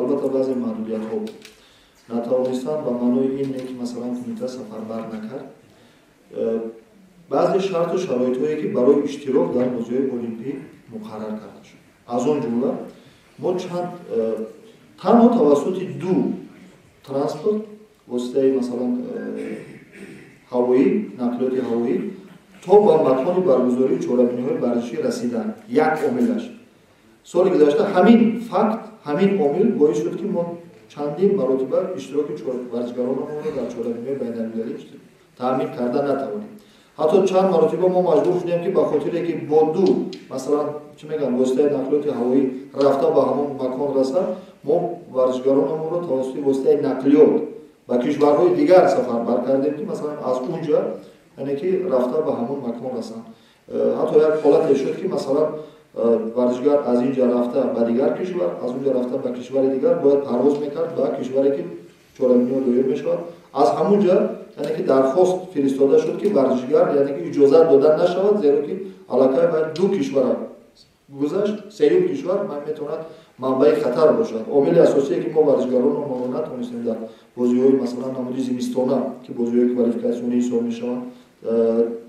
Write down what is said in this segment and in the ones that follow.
Албатта, баъзе маҳдудиятҳо буд. Натавонистан ба маънои ин не, ки масалан кумита сафарбар накард. Баъзе шарту шароитҳое, ки барои иштирок дар бозиҳои олимпӣ муқаррар карда шуд, аз он ҷумла мо чанд танҳо тавассути ду транспорт, воситаи масалан ҳавоӣ, нақлиёти ҳавоӣ то ба макони баргузории чорабиниҳои варзишӣ расидан як омилаш. Соли гузашта ҳамин факт, ҳамин омил боис шуд, ки мо чандин маротиба иштироки варзишгаронамонро дар чорабиниҳои байналмилалӣ таъмин карда натавонем. Ҳатто чанд маротиба мо маҷбур шудем, ки ба хотире ки бо ду, масалан, чӣ мегӯям, воситаи нақлиёти ҳавоӣ рафта ба ҳамон макон расад, мо варзишгаронамонро тавассути воситаи нақлиёт ба кишварҳои дигар сафарбар кардем, ки масалан аз он ҷо, яъне ки рафта ба ҳамон макон расанд. Ҳатто як ҳолате шуд, ки масалан варзишгар аз ин ҷо рафта ба дигар кишвар, аз он ҷо рафта ба кишвари дигар бояд парвоз мекард ба кишваре, ки чорабиниҳо доир мешавад. Аз ҳамон ҷо, яъне ки дархост фиристода шуд, ки варзишгар, яъне ки иҷозат дода нашавад, зеро ки аллакай ба ду кишвара гузашт, сеюм кишвар метавонад манбаи хатар бошад. Омили асосие, ки мо варзишгаронро натавонистем дар бозиҳои масалан намуди зимистона, ки бозиҳои квалификатсионӣ ҳисоб мешаванд,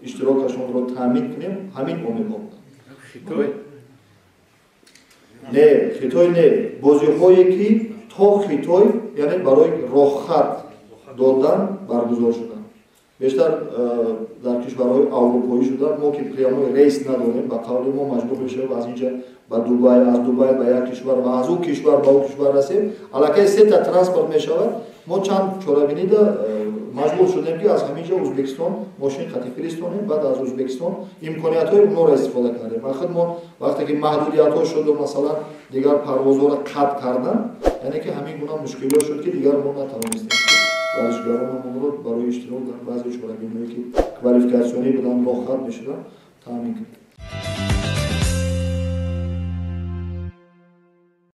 иштирокашонро таъмин кунем, ҳамин омилҳо буданд. Не, Хитой не, бозиҳое, ки то Хитой, яъне барои роҳхат додан баргузор шуданд, бештар дар кишварҳои аврупоӣ шуданд. Мо ки прямой рейс надорем, ба қавли мо маҷбур мешавем аз инҷа ба Дубай, аз Дубай ба як кишвар ва аз ӯ кишвар ба ӯ кишвар расем. Аллакай сета транспорт мешавад. Мо чанд чорабинида маҷбур шудем, ки аз ҳамин ҷо Ӯзбекистон мошин қатӣ фиристонем, баъд аз Ӯзбекистон имкониятҳои онҳоро истифода кардем. Ахир мо вақте ки маҳдудиятҳо шуду масалан дигар парвозҳоро қатъ кардан, яъне ки ҳамин гуна мушкилиҳо шуд, ки дигар мо натавонистем, ки варзишгаронамонро барои иштирок дар баъзе чорабиниҳое, ки квалификатсионӣ буданд, роҳхат мешуданд, таъмин кунем.